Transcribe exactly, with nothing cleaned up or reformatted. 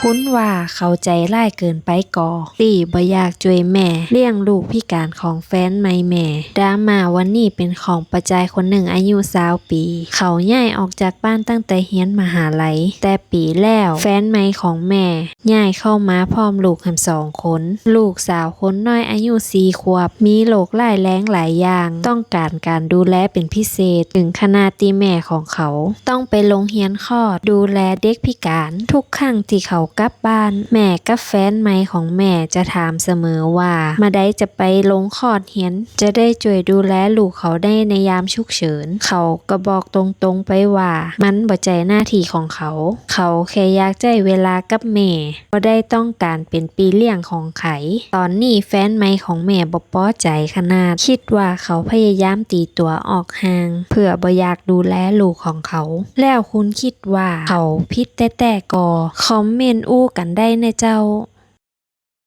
คุณว่าเขาใจ๋ร้ายเกิ๋นไปก่อ ตี้บ่อยากจ้วยแม่เลี้ยงลูกพิก๋านของแฟนใหม่แม่ ดราม่าวันนี้เป๋นของป้อจายคนนึ่งอายุซาวปี๋ เขาย้ายออกจากบ้านตั้งแต่เฮียนมหาลัย แต่ปี๋แล้ว แฟนใหม่ของแม่ ย้ายเข้ามาพร้อมลูกแหมสองคน ลูกสาวคนน้อยอายุสี่ขวบ มีโรคร้ายแรงหลายอย่าง ต้องก๋านก๋านดูแลเป๋นพิเศษ เถิงขนาดตี้แม่ของเขาต้องไปโฮงเฮียนคลอด ดูแลเด็กพิก๋าน ทุกครั้งตี้เขากลับบ้าน แม่กับแฟนใหม่ของแม่จะถามเสมอว่า เมื่อใดจะไปโฮงคลอดเฮียน จะได้จ้วยดูแลลูกเขาได้ในยามฉุกเฉิน เขาก็บอกตรงๆ ไปว่า มันบ่ใจ้หน้าตี้ของเขา เขาแค่อยากใจ๊เวลากับแม่ บ่ได้ต้องก๋านเป๋นปี้เลี้ยงของใผ ต๋อนนี้แฟนใหม่ของแม่บ่ปอใจ๋ขนาด กึ๊ดว่าเขาพยายามตี๋ตั๋วออกห่าง เปื้อบ่อยากดูแลลูกของเขา แล้วคุณกึ๊ดว่าเขาผิดแต๊ๆ ก่อ คอมเมนต์อู้กั๋นได้เน่อเจ้า